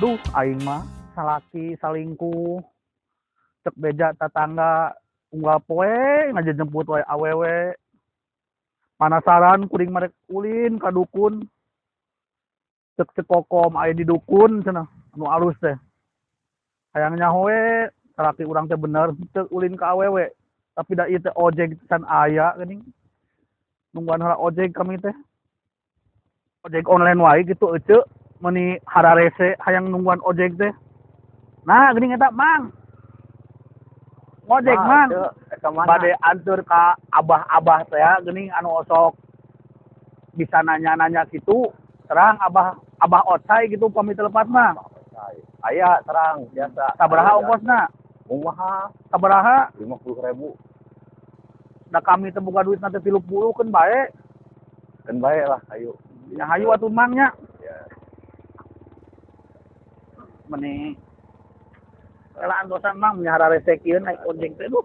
Aduh, aing mah salaki salingkuh. Cek beja tatangga unggal poe ngajemput wae awewe. Panasaran kuring marek ulin ka dukun. Cek cek kokom aya di dukun cenah anu alus teh. Hayang nyaho we salaki urang teh bener teu ulin ka awewe. Tapi da ieu teh ojek can aya geuning. Nungguan heula ojek kami teh. Ojek online wae gitu ece meuni hararese hayang nungguan ojek teh. Nah geuning eta Mang. Ngojek Mang. Bade anteur ka abah-abah teh geuning anu osok bisa nanya-nanya gitu. Terang abah abah Ocai gitu pami telepat mah. Aya terang biasa. Sabaraha ongkosna? Kumaha? Sabaraha? 50.000. Da kami teh boga duit nanti 30 keun bae. Keun bae lah hayu. Ya hayu atuh Mang nya. Ya. Meni heula antosan Mang nya hararese kieu naik ojek teh duh.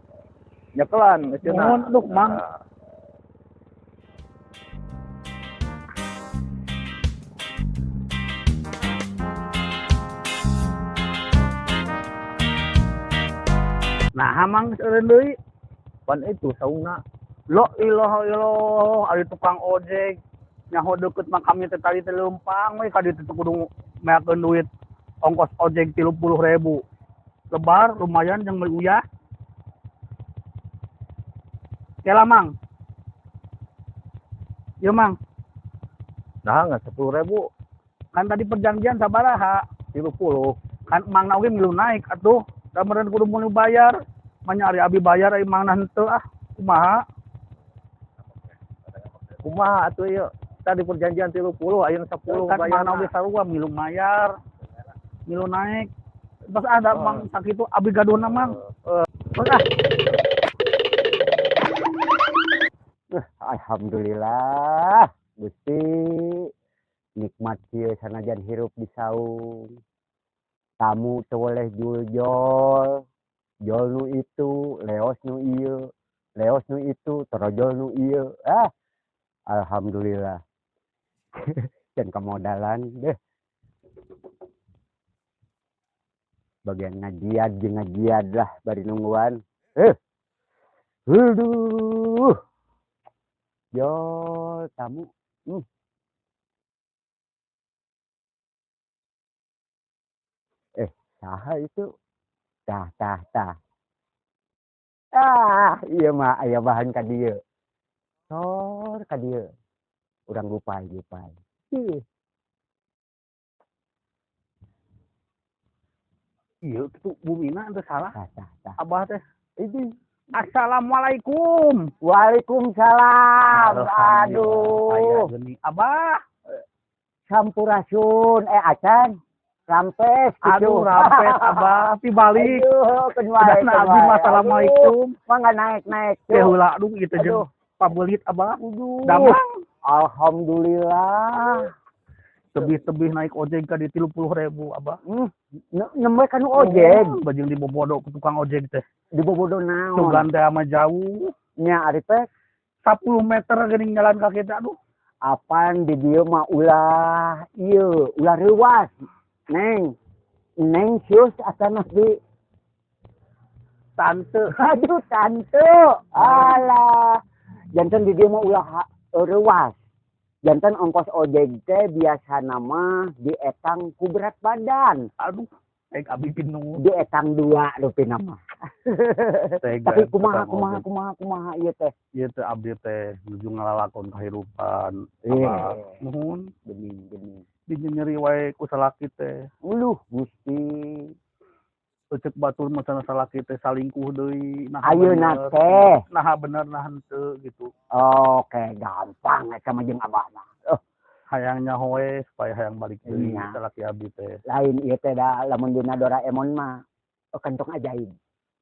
Nyekelan cenah. Nuhun aduh Mang. Nah, Mang eureun deui. Pan itu saungna. Lo iloh iloh ari tukang ojek nyaho deukeut mah kami teh tadi teh leumpang we ka ditu teh kudu meakeun duit ongkos ojek 30.000. Lebar lumayan jeung meuli uyah. Kela Mang. Ieu Mang. Nah, ngan 10.000. Kan tadi perjanjian sabaraha? 30. Kan Mang na oge milu naik atuh. Da meureun kudu meuli bayar. Manya ari abi bayar ari Mang na henteu ah. Kumaha? Kumaha atuh ieu? Tadi perjanjian 30 ayeuna 10 kan bayar. Mang na oge sarua milu mayar. Milu naik. Terus ada Mang sakitu abi gaduhna Mang. Terus ah. Alhamdulillah Gusti nikmat kieu sanajan hirup di saung. Tamu teu boleh juljol. Jol nu itu, leos nu ieu, leos nu itu, torojol nu ieu. Ah, alhamdulillah. Dan kemodalan deh. Bagian ngajiad jeung ngajiad lah bari nungguan. Aduh. Jol tamu. Saha itu? Tah tah tah. Ah, iya mah aya bahan ka dieu. Sor ka dieu. Urang gupai-gupai. Ih. Ieu kitu bumina teu salah. Tah tah tah. Abah teh. Ini. Assalamualaikum. Waalaikumsalam. Aduh. Abah. Sampurasun acan. Rampes gitu. Aduh, rampes Abah, pi balik. Aduh, keun wae. Abdi mah assalamualaikum. Mangga naik-naik. Teh heula aduh kitu jeung pabelit Abah. Damang. Alhamdulillah. Tebih-tebih naik ojek ka di 30.000 Abah. Nembe ka nu ojek. Bajing dibobodo ku tukang ojek teh. Dibobodo naon? Sugan teh ama jauh. Nya ari teh 10 meter geuning jalan kaki teh aduh. Apan di dieu mah ulah ieu, ulah reuwas. Neng, neng sius acan di tante. Aduh tante, alah. Janten di dieu mah ulah reuwas. Janten ongkos ojek teh biasana mah dietang ku berat badan. Aduh, aing abi pinu. Dietang 2 rupina mah. Tapi kumaha kumaha kumaha kumaha ieu teh? Ieu teh abdi teh nuju ngalalakon kahirupan. Abah, nuhun bening bening. Dinyeri wae ku salaki teh. Uluh Gusti. Cek batur mah cenah salaki teh salingkuh deui. Nah ayeuna teh. Nah bener nah henteu gitu. Oke, gampang eta mah jeung abah mah. Hayang nyaho we supaya hayang balik deui salaki abdi teh. Lain ieu teh da lamun dina Doraemon mah kantong ajaib.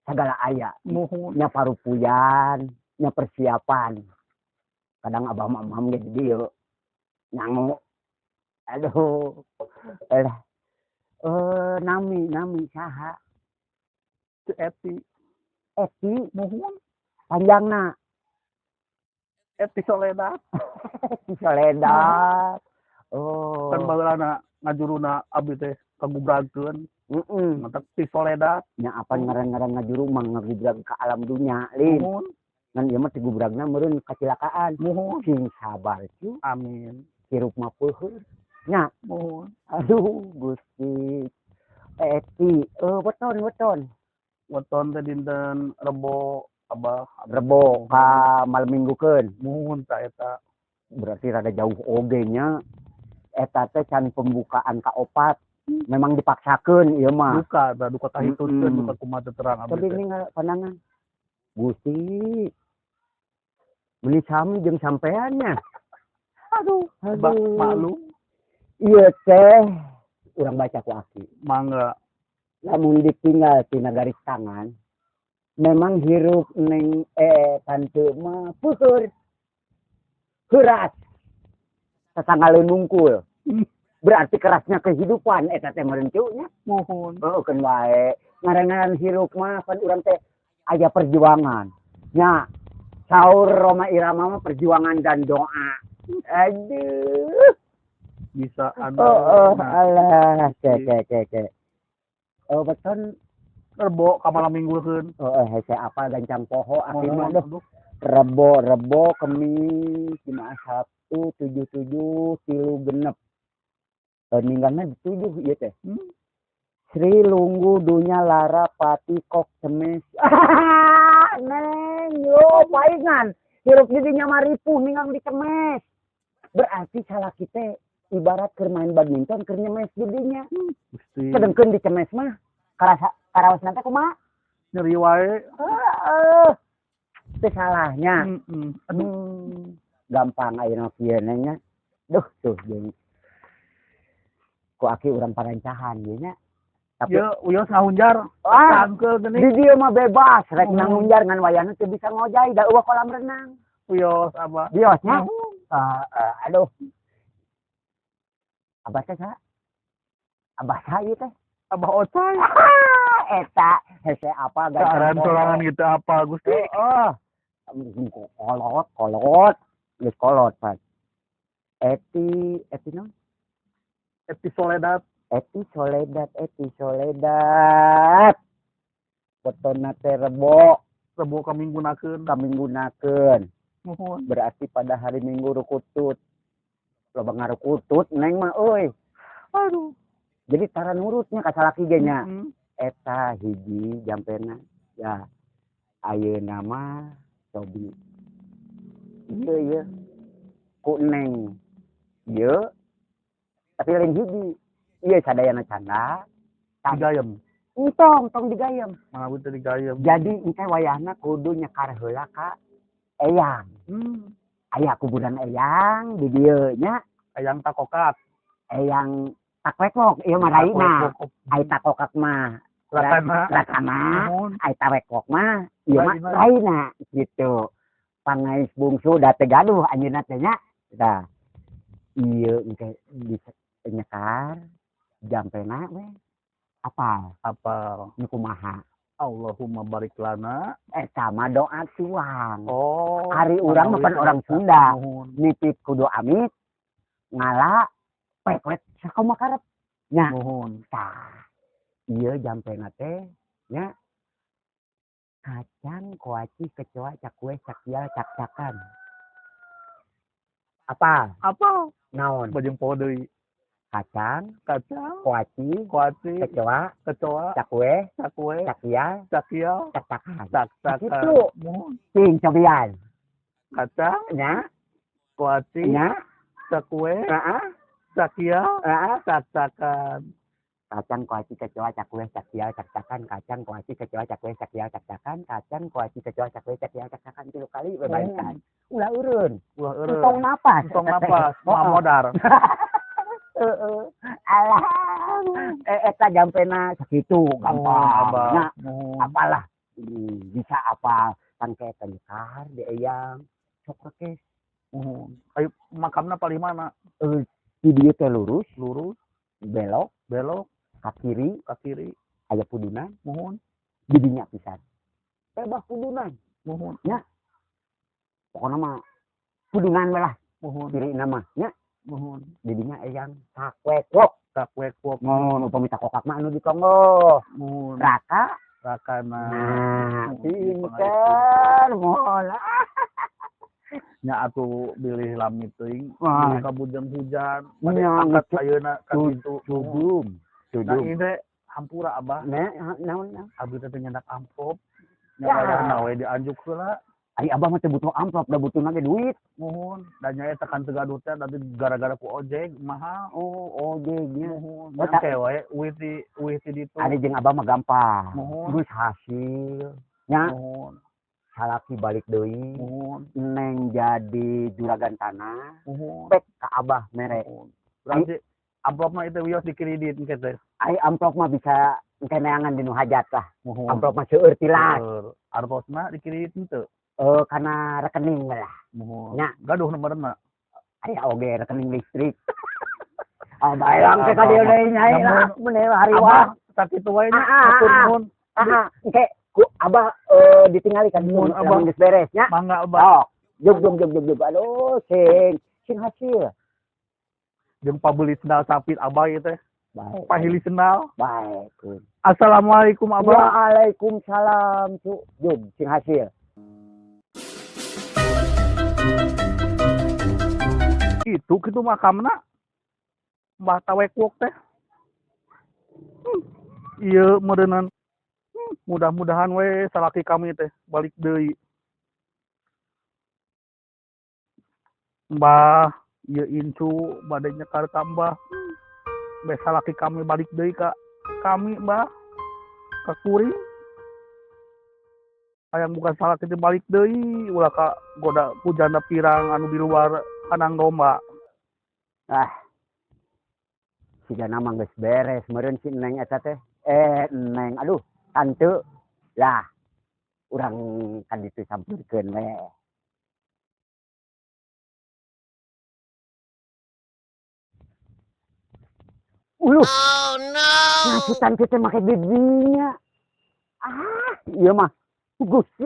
Sagala aya. Nuhun. Nya parupuyan, nya persiapan. Kadang abah mah mam ge di dieu. Nyangu. Aduh. Nami nami saha? Teu Eti. Eti nuhun. Panjangna. Eti Soledad. Eti Soledad. Oh. Kan baheulana ngajuruna abdi teh Kagubragkeun. Heeh. Matak ti soledat. Nya apan ngaran-ngaran ngajuru mah ngagubrag ka alam dunya lin. Muhun. Ngan ieu mah tigubragna meureun kacilakaan. Muhun. Sing sabar cu. Amin. Hirup mah peuheur. Nya. Muhun. Aduh Gusti. Eti, weton weton. Weton teh dinten Rebo Abah. Rebo ka malam minggukeun. Muhun ta eta. Berarti rada jauh oge nya. Eta teh can pembukaan ka opat. Memang dipaksakeun ieu mah. Duka ta duka kahitutkeun, duka kumaha teu terang abdi Tapi teh. ini pandangan. Gusti. Meuni sami jeung sampeannya. Aduh, Aduh. Maklum. Ieu teh urang baca ku aki. Mangga. Lamun ditinggal tina garis tangan, memang hirup neng tante mah peuheur. Heuras. Sasanggaleun mungkul. Berarti kerasnya kehidupan eta teh meureun cu nya. Muhun. Heuh keun wae. Ngaran-ngaran hirup mah pan urang teh aya perjuangan. Nya saur Rhoma Irama mah perjuangan dan doa. Aduh. Bisa anu. Oh, Nah, alah, ke ke ke ke. Oh, beton. Rebo ka malam minggukeun. Oh, hese apa gancang poho aki mah Muhun. duh. Aduh. Rebo Rebo Kemis Jumat Sabtu 7 7 3 6. Ninggalna di 7 ieu teh. Sri Lunggu dunya lara pati kok cemes. Neng, yo paingan. Hirup di dinya mah ripuh ninggang di cemes. Berarti salah kita ibarat keur main badminton keur nyemes di dinya. Gusti. Sedengkeun di cemes mah karasa karaos nanti kumaha? Nyeri wae. Heeh. Teu salahnya. Aduh. Gampang ayeuna kieu nya. Duh tuh jeung ku aki urang parancahan ieu nya. Tapi Ieu wios ngahunjar. Ah. Tangkeul geuning. Di dieu mah bebas rek Muhun. nangungjar ngan wayahna teu bisa ngojay da euweuh kolam renang. Wios Abah. Bios nya. Muhun. Ah, aduh. Abah teh saha? Abah saha ieu teh? Abah Ocai. Eta hese apa gancang Keadaan poho. sorangan gitu apa Gusti? Oh, kolot, kolot, geus kolot, Pak. Eti, Eti naon? Eti Soledad. Eti Soledad, Eti Soledad. Wetonna teh Rebo. Rebo kaminggunakeun. Kaminggunakeun. Muhun. Berarti pada hari Minggu rukutut. Loba ngarukutut neng mah euy. Aduh. Jadi tara nurutnya ka salaki ge nya. Eta hiji jampena ya. Ayeuna mah cobi. Ieu ieu ku neng. Ieu tapi lain hiji. Ieu sadayana canda. Digayem. Entong, tong digayem. Mana teu digayem. Jadi engke wayahna kudu nyekar heula ka eyang. Aya kuburan eyang di dieu nya. Eyang takokak. Eyang takwekok ieu mah raina. Ai takokak mah Ratana. Ratana. Muhun. Ai tawekok mah ieu mah Raina. Raina gitu. Pangais bungsu da teu gaduh anjeunna teh nya. Tah. Ieu engke bisa nyekar jampena we. Apal? Apal. Nu kumaha? Allahumma barik lana. Eta mah doa tuang. Oh. Ari urang mah pan orang Sunda. Muhun. Nitip kudu amit ngala pek we sakumaha karep. Nya. Muhun. Tah. Ieu jampena teh nya kacang kuaci kecoa cakwe cakial cakcakan. Apa? Apa? Naon? Bajeng poho deui. Kacang, Kacang, kuaci, kuaci, kecoa, kecoa, cakwe, cakwe, cakial, cakial, cakcakan. cakcakan. Gitu. Muhun. Cing cobian. Kacang, Nya, kuaci, nya, cakwe, heeh, cakial, heeh. cakcakan. Kacang, kuaci, kecoa, cakwe, cakial, cakcakan, kacang, kuaci, kecoa, cakwe, cakial, cakcakan, kacang, kuaci, kecoa, cakwe, cakial, cakcakan 3 kali we balikan. Ulah eureun. Ulah eureun. Entong napas. Entong napas, Heeh. moal modar. Heeh. Alah. Eta jampena sakitu gampang. Muhun, Abah. Nah, Muhun. apalah. Bisa apa tangke eta nyekar di eyang sok rekes. Muhun. Ayo makamna paling mana? Di dieu teh lurus, Lurus, belok, belok, ka kiri, ka kiri. Aya pudunan, Muhun. Di dinya pisan. Tebah pudunan. Muhun. Nya. Pokona mah pudunan we lah. Muhun. Kiri nama nya. Muhun. Didinya eyang sakwekok. Sakwekok. Mun upami takokak mah anu di Kongo. Muhun. Raka. Rakana. Nah, pinter moal. Nya atuh bilih lami teuing, Wah. bilih kabujeng hujan, bade Nya, angkat ayeuna ka ditu. Cudum. Nah, Cudum. ini teh hampura Abah, Nah, naon naon. Abdi teh nyandak amplop. Nya Ya. wayahna we dianjuk heula. Ai abah mah teu butuh amplop, da butuhna ge duit. Muhun, dan nya eta kan teu gaduh teh tapi gara-gara ku ojek mahal. Oh, ojeknya. Muhun, Oh, nya ke we uih ti ditu. Ari jeung abah mah gampang. Muhun. Geus hasil. Nya Muhun, salaki balik deui. Muhun, Neng jadi juragan tanah. Muhun. Pek ka abah mere. Muhun. Berarti amplop mah itu wios dikredit engke teh. Ai amplop mah bisa engke neangan di nu hajat lah. Muhun. Amplop mah seueur tilas. Seueur. Artosna dikredit henteu. Kana rekening lah. Muhun. Nya. Gaduh nomorna. Aya oge rekening listrik. Ah, bayang teh ka dieu deui nyai lah mun hari Abah wah. sakitu wae nya. Ah, ah, Hatur ah. nuhun. Ah, engke ku abah ditingali kan Muhun, lamun Abah. geus beres nya. Mangga Abah. Oh, jug jug jug jug jug. Aduh, sing sing hasil. Jeung pabeulit sendal sapit Abah ieu teh. Baik. Pahili sendal. Baik. Kun. Assalamualaikum Abah. Waalaikumsalam, cu. Jug sing hasil. Itu kitu makamna. Mbah Tawekwok teh. Ieu meureunnan. Mudah-mudahan we salaki kami teh balik deui. Mbah, ieu incu bade nyekar ka Mbah. Beh salaki kami balik deui ka kami Mbah. Ka kuring. Hayang bukan salaki teh balik deui ulah ka goda ku janda pirang anu di luar kandang domba. Ah. Siga nama geus beres meureun si Neng eta teh. Neng, aduh, tante. Lah, urang ka ditu sampeurkeun we. Uluh. Oh no. Nah, si tante teh make didinya. Ah, ieu mah Gusti.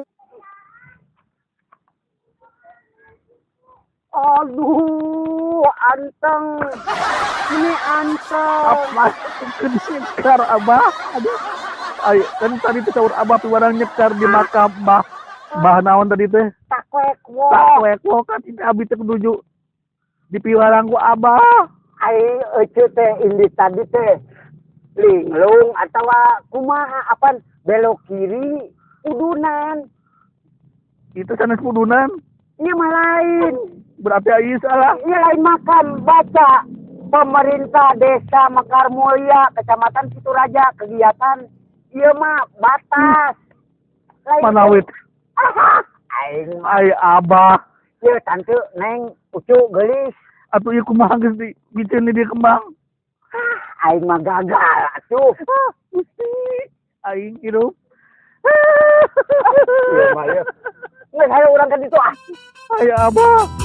Aduh, anteng. Ini anteng. Apa nyekar Abah? Aduh. Ay, kan tadi teh saur Abah piwarang nyekar di makam Mbah. Mbah naon tadi teh? Takwekwo. Takwekwo kan itu abi teh kudu di piwarang ku Abah. Ai ece teh indi tadi teh linglung atawa kumaha apan belok kiri udunan. Itu sanes kudunan. Nya mah lain. Berarti ai salah. Nya lain makam baca pemerintah desa Mekar Mulya Kecamatan Situraja kegiatan ieu mah batas. Lain Manawit. Aing mah. Ai Abah. Ieu tante neng ucu geulis. Atuh ieu kumaha geus di biceun di kembang. Aing mah gagal atuh. Gusti, aing hidup. Ieu mah ieu. Geus hayu urang ka ditu ah. Ai Abah.